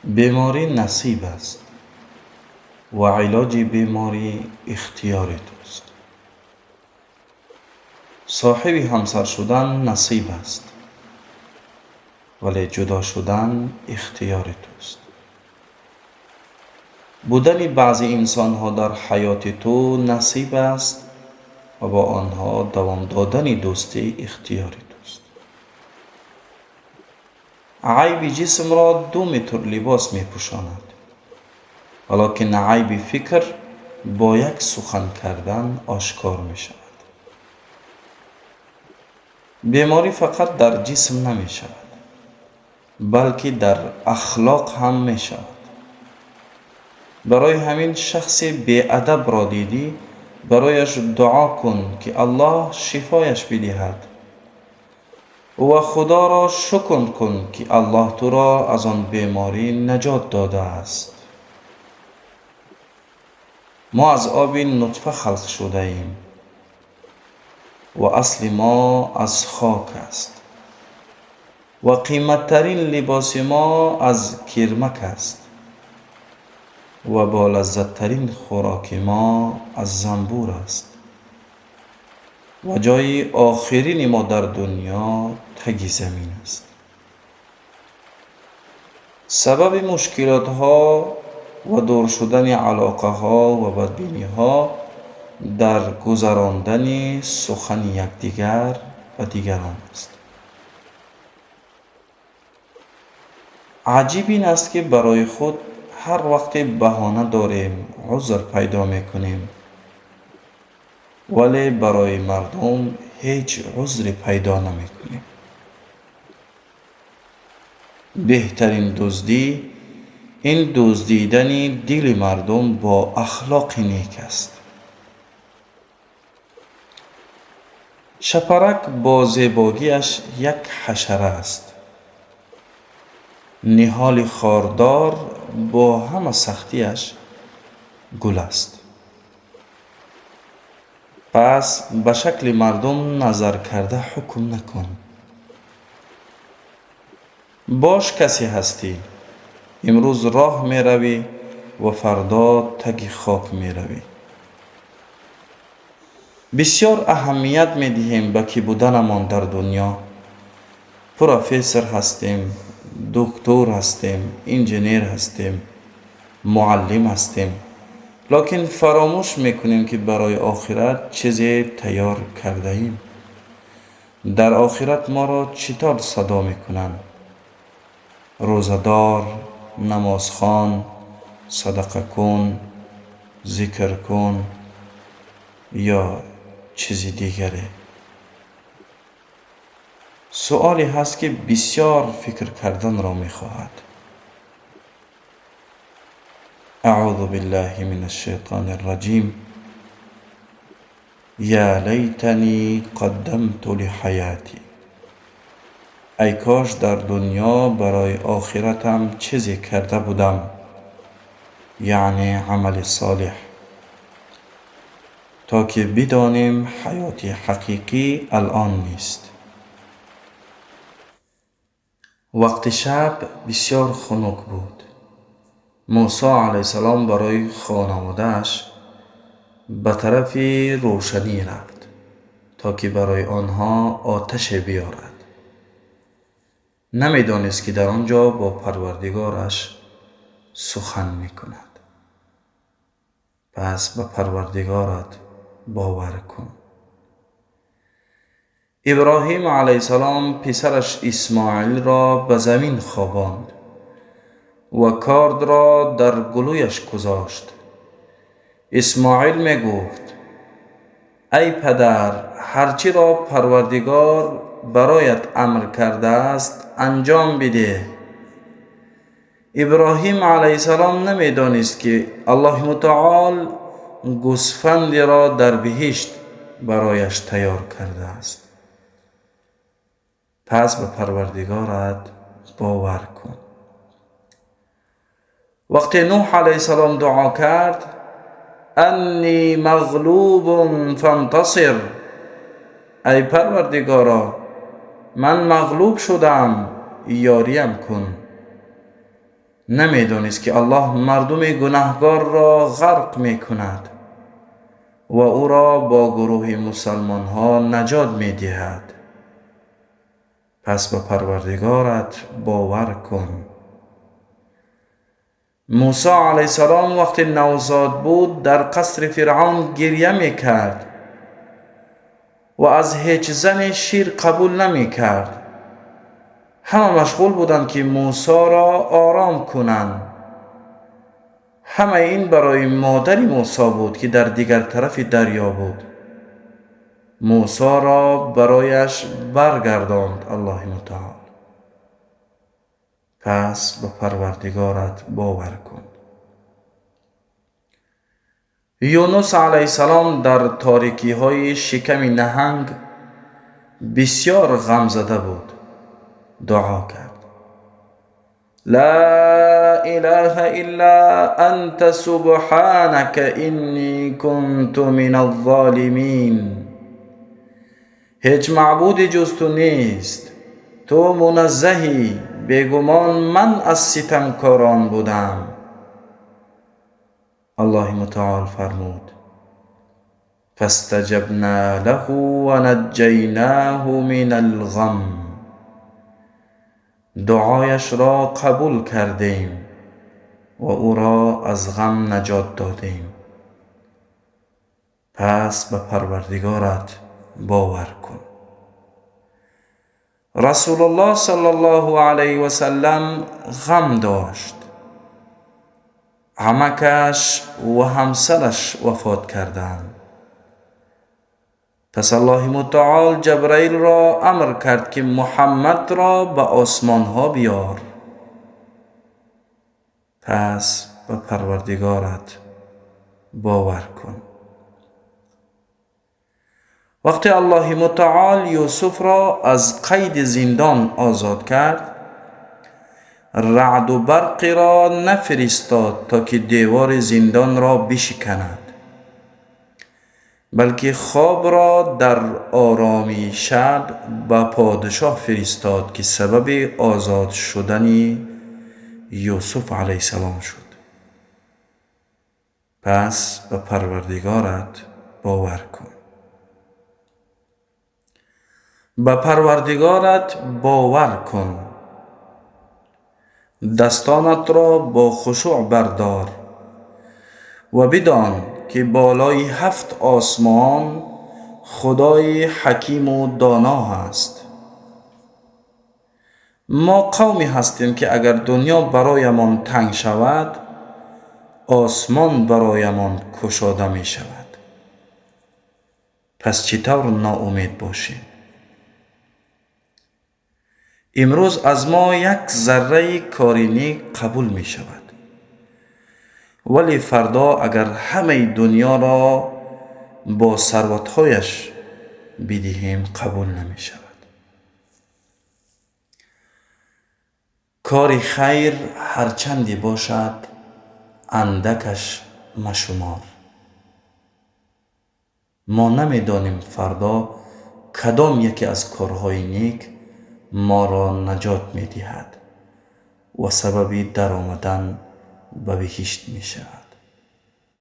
Беморӣ насиб аст ва илоҷи беморӣ ихтиёри туст. Соҳиби ҳамсар шудан насиб аст, вале ҷудо шудан ихтиёри туст. Будани баъзе инсонҳо дар ҳаёти ту насиб аст ва бо онҳо давом додани дӯстӣ ихтиёри туст. Айби ҷисмро 2 метр либос мепӯшонад, валокин айби фикр бо як сухан кардан ошкор мешавад. Беморӣ фақат дар ҷисм намешавад, балки дар ахлоқ ҳам мешавад. Барои ҳамин шахси беадабро дидӣ, барояш дуо кун, ки Аллоҳ шифояш бидиҳад ва Худоро шукр кун, ки Аллоҳ туро аз он беморӣ наҷот додааст. Мо аз оби нутфа халқ шудаем ва асли мо аз хок аст ва қиматтарин либоси мо аз кирмак аст ва болаззаттарин хӯроки мо аз занбур аст ва ҷои охирини мо дар дунё таги замин аст. Сабаби мушкилотҳо ва дур шудани алоқаҳо ва бадбиниҳо дар гузарондани сухани якдигар ба дигарон аст. Аҷиб ин аст, ки барои худ ҳар вақте баҳона дорем, узр пайдо мекунем, вале барои мардум ҳеҷ узре пайдо намекунем. Беҳтарин дуздӣ ин дуздидани дили мардум бо ахлоқи нек аст. Шапарак бо зебогиаш як ҳашара аст. Ниҳоли хордор бо ҳама сахтиаш гул аст. Пас ба шакли мардум назар карда ҳукм накун. Бош касе ҳастӣ, имрӯз роҳ меравӣ ва фардо таги хок меравӣ. Бисёр аҳамият медиҳем ба кӣ буданамон дар дунё. Профессор ҳастем, доктор ҳастем, инженер ҳастем, муаллим ҳастем, лекин фаромӯш мекунем, ки барои охират чизе тайёр кардаем. Дар охират моро чӣ тавр садо мекунанд? Рӯзадор, намозхон, садақакун, зикркун ё чизи дигаре? Суоле ҳаст, ки бисёр фикр карданро мехоҳад. Аъузу биллаҳи мин ашшайтони рраҷим. Я лайтани қаддамту лиҳаятӣ. Ай кош дар дунё барои охиратам чизе карда будам, яъне амали солеҳ, то ки бидонем ҳаёти ҳақиқӣ алъон нест. Вақти шаб бисёр хунук буд. Мусо алайҳиссалом барои хонаводааш ба тарафи рӯшанӣ рафт, то ки барои онҳо оташе биёрад. Намедонист, ки дар он ҷо бо Парвардигораш сухан мекунад. Пас ба Парвардигорат бовар кун. Иброҳим алайҳиссалом писараш Исмоилро ба замин хобонд ва кордро дар гулӯяш гузошт. Исмоил мегуфт: ай падар, ҳарчиро Парвардигор бароят амр кардааст, анҷом бидеҳ. Иброҳим алайҳиссалом намедонист, ки Аллоҳи мутаол гӯсфандеро дар биҳишт барояш тайёр кардааст. Пас ба Парвардигорат бовар кун. Вақте Нӯҳ алайҳиссалом дуо кард: анни мағлубун фантасир, ай Парвардигоро, ман мағлуб шудам, ёриям кун. Намедонист, ки Аллоҳ мардуми гунаҳгорро ғарқ мекунад ва ӯро бо гурӯҳи мусалмонҳо наҷот медиҳад. Пас ба Парвардигорат бовар кун. Мусо алайҳиссалом вақте навзод буд, дар қасри Фиръавн гиря мекард ва аз ҳеҷ зане шир қабул намекард. Ҳама машғул буданд, ки Мусоро ором кунанд. Ҳамаи ин барои модари Мусо буд, ки дар дигар тарафи дарё буд. Мусоро барояш баргардонд Аллоҳи Мутаол. Пас ба Парвардигорат бовар кун. Юнус алайҳиссалом дар торикиҳои шиками наҳанг бисёр ғамзада буд. Дуо кард: Ла илаҳа илла анта субҳанака инни кунту миназ-золимин. Ҳеҷ маъбуди ҷуз ту нест, ту муназзаҳӣ, бегумон ман аз ситамкорон будам. Аллоҳи Мутаол фармуд: фастаҷабна лаҳу ва наҷҷайнаҳу минал ғам. Дуояшро қабул кардем ва ӯро аз ғам наҷот додем. Пас ба Парвардигорат бовар кун. Расулуллоҳ саллаллоҳу алайҳи васаллам ғам дошт. Амакаш ва ҳамсараш вафот карданд. Пас Аллоҳи Мутаол Ҷабраилро амр кард, ки Муҳаммадро ба осмонҳо биёр. Пас ба Парвардигорат бовар кун. Вақте Аллоҳи Мутаол Юсуфро аз қайди зиндон озод кард, раъду барқиро нафиристод, то ки девори зиндонро бишиканад, балки хобро дар оромии шаб ба подшоҳ фиристод, ки сабаби озод шудани Юсуф алайҳиссалом шуд. Пас ба Парвардигорат бовар кун. Ба Парвардигорат бовар кун. Дастонатро бо хушӯъ бардор ва бидон, ки болои ҳафт осмон Худои ҳакиму доно ҳаст. Мо қавме ҳастем, ки агар дунё бароямон танг шавад, осмон бароямон кушода мешавад. Пас чӣ тавр ноумед бошем? Имрӯз аз мо як зарраи кори нек қабул мешавад, вале фардо агар ҳамаи дунёро бо сарватҳояш бидиҳем, қабул намешавад. Кори хайр ҳарчанде бошад, андакаш машумор. Мо намедонем, фардо кадом яке аз корҳои нек моро наҷот медиҳад ва сабаби даромадан ба биҳишт мешавад.